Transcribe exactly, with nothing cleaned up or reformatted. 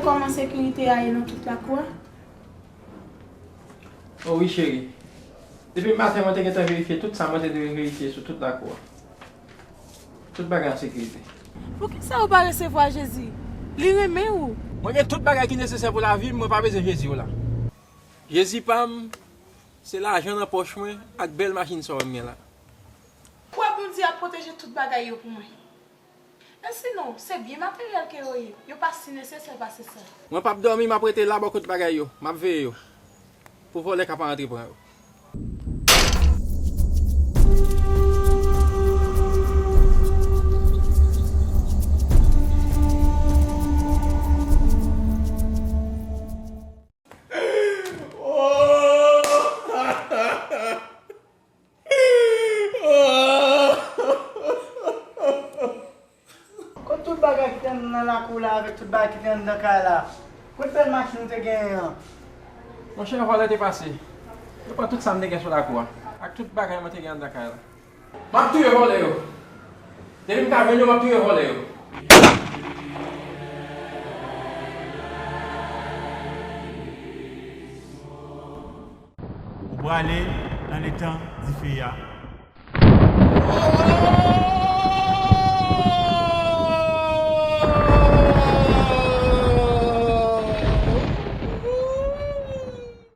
Kòman sekirite a ye nan tout lakou a? O wi, cheri. Depi maten, mwen te gentan verifye tout sa mwen te dwe verifye sou tout lakou a. Tout bagay an sekirite. Poukisa ou pa resevwa Jezi? Li renmen ou. Mwen gen tout bagay ki nesesè pou lavi m, mwen pa bezwen Jezi w la. Jezi pa m, se lajan nan pòch mwen ak bèl machin sa w wè m gen la. Kwè Bondye ap pwoteje tout bagay yo pou mwen. Men sinon, se byen materyèl ke yo ye, yo pa si nesesè pase sa. Mwen p ap dòmi, m ap rete la bò kot bagay yo, m ap veye yo, pou vòlè ka pa antre pran yo. Kot tout bagay ki te nan lakou la avèk tout bagay ki te anndan kay la? Kot bèl machin ou te genyen an? Monchè, vòlè te pase. Yo pran tout sa m te gen sou lakou a, ak tout bagay mwen te gen anndan kay la. M ap touye vòlè yo. Depi m ka jwenn yo, m ap touye vòlè yo. Ou prale nan letan dife a.